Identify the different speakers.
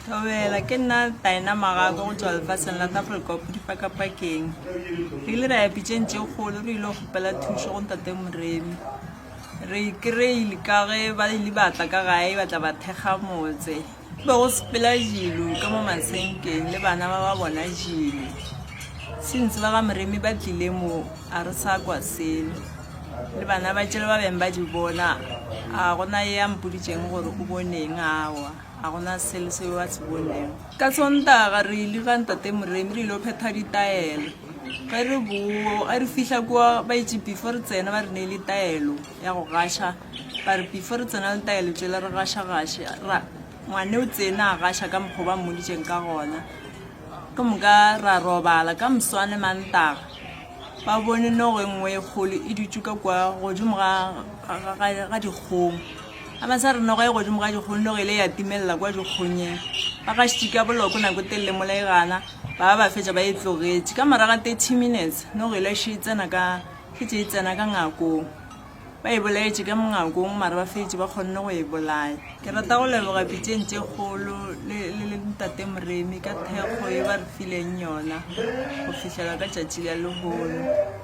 Speaker 1: Thobela, ke nna Taena Magako go tšwa lefaseng la Tafelkop dipakapakeng. Re ile ra ya pitšeng tše kgolo re ile go kgopela thušo go ntate Moremi. Re e kry-ile ka ge ba ile ba tla ka gae ba tla ba thekga motse. Go be go sepela dilo ka mo masenkeng le bana ba ba bona dilo. Since ba ga Moremi ba tlile mo a re sa kwa selo. Le bana ba tšele ba beng ba di bona a gona ye a mpoditšeng gore o boneng aowa. Ga go na selo seo a se bonego. Ka Sontaga re ile ga Ntate Moremi re ile go phetha ditaelo. Ge re boa, ge re fihla kua ba itše before re tsena ba re neile taelo ya go gaša. Ba re before re tsena le taelo tšela re gašagaše. Ra, ngwane o tsene a gaša ka mokgwa o ba mmoditšeng ka gona. Ke moka ra robala ka moswane Mantaga. Ba bone nogo e nngwe e kgolo e dutše ka kua godimo ga, ga, ga, ga dikgong. A ba sa re noga e godimo ga dikgong, noga ile ya timelela kwa dikgonyeng. Ba gašitše ka boloko nako e telele mola e gana, ba ba ba fetša ba e tlogetše. Ka morago ga 30 minutes, noga ile še e tsena ka, šetše e tsena ka ngakong. Ba e bolaetše ka mongakong mara ba fetše ba kgonne go e bolaya. Ke rata go leboga pitšeng tše kgolo le, le, le Ntate Moremi ka thekgo ye ba re fileng yona go fihlela ka tšatši la lehono.